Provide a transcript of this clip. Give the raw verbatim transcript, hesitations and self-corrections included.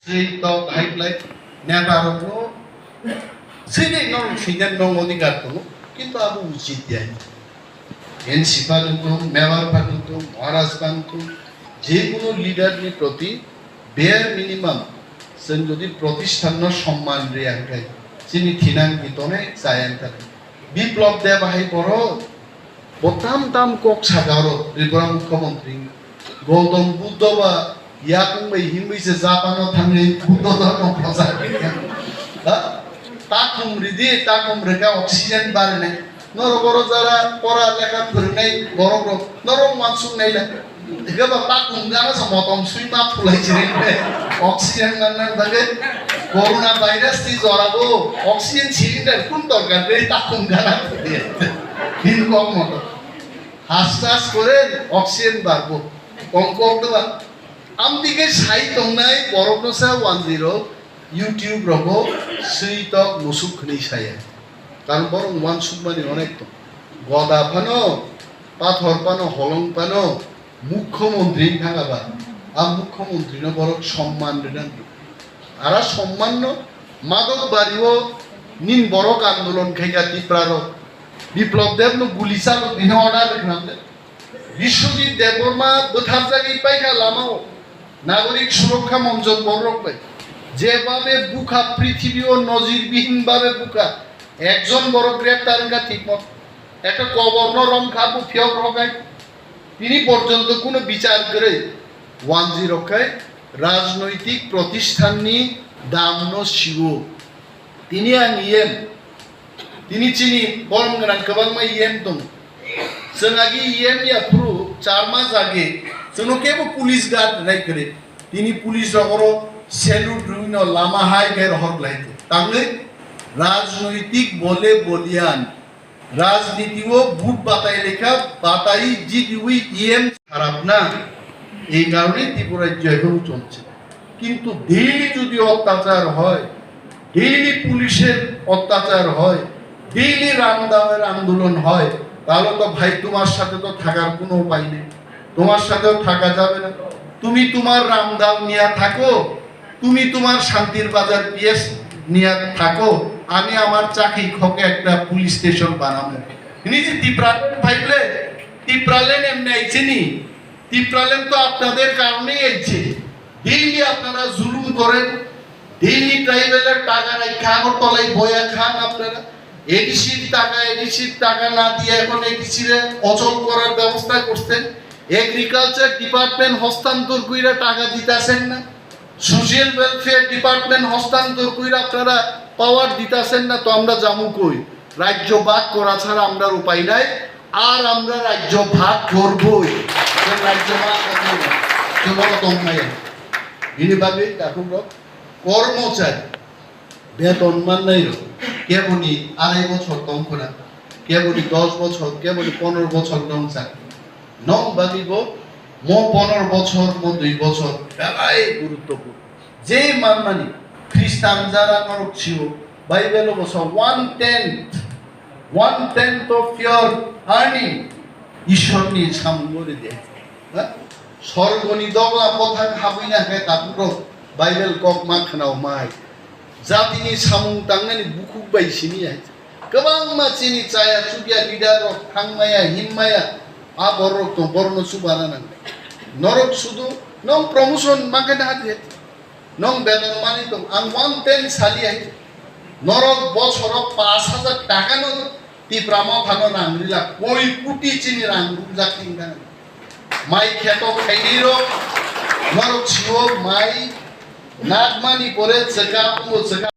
Sri tok hai klai neta rokno sini norok sini norok odhikar tongo, kintu abo uchit ya. N C phano tung, Mewar phano tung, Maharaj phano tung, je kono leader ni proti bare minimum chwng jodi protisthan no somman riya hwnkhe chini thinang di tonai chaya wngkha. Biplab Deb hai borok bo tam tam kok saka oro Tripura mukhyamantri Gautam Buddha ba yakung bai himwi se Japan o thangwi Buddha dhormo prochar khaikha. Ha? Takhum ridi, takhum rwkha oxygen barinai. Norok oro jara pora lekha phwrwngnai borok rok, norok uansuk naila. Hwnkhe ba takhum gana se motom swi ma phulai chiriknai. Oxygen nang nang bagwi corona virus ni jora bo oxygen cylinder kun dorkar de takhum gana phulai. Hin kok motom. Hastas kore oxygen barbo. Kong kok dwa. Amtike sai tongnai borokno sa wanjwi rok YouTube rogo swi tok musuk hwnwi saya. Karon borok uansukmani onek tong. Goda phano, pathor phano, holong phano, mukhyamantri wngkha ba. A mukhyamantri no borok somman rwnang. Ara somman no Madok Bari o nin borok andolon khaikha Tipra rok. Biplab Deb no guli chalo bini order rwkhnam de. Biswajit Debbarma bwtharjagwi paikha lamao, Nagorik Surokha Monchor bororok bai. Jebabe bukha, prithibio nojirbihin babe bukha, ekjon borok greptar wngkha thikmo, ekta koborno romkha bo phiyok rogai. Tini porjonto kuno bichar kwrwi wanjwi rok khai rajnoitik protisthanni damno siwo. Tini ang E M, tini chini borom gwnang kwbangma E M tongo. Chwng agi E M ya phuru char mas agi chwngno kebo police guard rwnai kwrwi. Tini police rok oro salute rwino lama hai khe rohor lai tangwi rajnoitik bole boliyan rajniti o vote batai lekha batai jidiwi E M kharap na, ei karone Tripura rajyo ekhon cholche. কিন্তু ডেইলি যদি অত্যাচার হয়, ডেইলি পুলিশের অত্যাচার হয়, ডেইলি রামদাওয়ের আন্দোলন হয়, তাহলে তো ভাই তোমার সাথে তো থাকার কোনো উপায় নেই, তোমার সাথেও থাকা যাবে না। তুমি তোমার রামদাও নিয়ে থাকো, তুমি তোমার শান্তির বাজার পিএস নিয়ে থাকো, আমি আমার চাকি খোকে একটা পুলিশ স্টেশন বানাবো। নিজে টিপ্রালেন ভাইবলে, টিপ্রালেন এমনি আইছেনি, টিপ্রালেন তো আপনাদের কারণেই আইছে। ডেইলি আপনারা জুলুম করেন, ডেইলি ট্রাইবেলের টাকা রাখা আগরতলায় বয়া খান আপনারা। এডিসির টাকা, এডিসির টাকা না দিয়ে এখন এডিসি রে অচল করার ব্যবস্থা করছেন। এগ্রিকালচার ডিপার্টমেন্ট হস্তান্তর কইরা টাকা দিতাছেন না, সোশ্যাল ওয়েলফেয়ার ডিপার্টমেন্ট হস্তান্তর কইরা আপনারা পাওয়ার দিতাছেন না, তো আমরা যামু কই? রাজ্য ভাগ করা ছাড়া আমরার উপায় নাই। আর আমরা রাজ্য ভাগ করবই। যে রাজ্য ভাগ করবই। যে বড় দম নাই। বিনি ভাবে এখন কর্মচারী বেতন mannai rok, keboni arai bochor tong khuna, keboni dos bochor, keboni ponoro bochor tong cha. Nong bagwi bo mo ponoro bochor, mo dui bochor belai guruttopurno. Je manmani Khristan jara norok sio, Bible bo sa one tenth, one tenth of your earning Ishorni samungo ride. Ha? Sorgoni dogla bothang habwina khe takhuk rok Bible kok ma khwnao mai. Jatini samung tangnani bukhuk bai simi hai. Kwbangma chini chaya chukya leader rok thangmaya, hinmaya, a borok tong, borokno chubana nang. Norok sudu nong promotion mangkhe na hadi hai. Nong beton mani tong, ang one ten sali hai. Norok bochoro pash hajar taka no Tipra Mothano rang rila, koi kuti chini rang rumjak tingkha. Mai kheto khainai rok, norok sio mai nagmani pore chwka pungo chwka.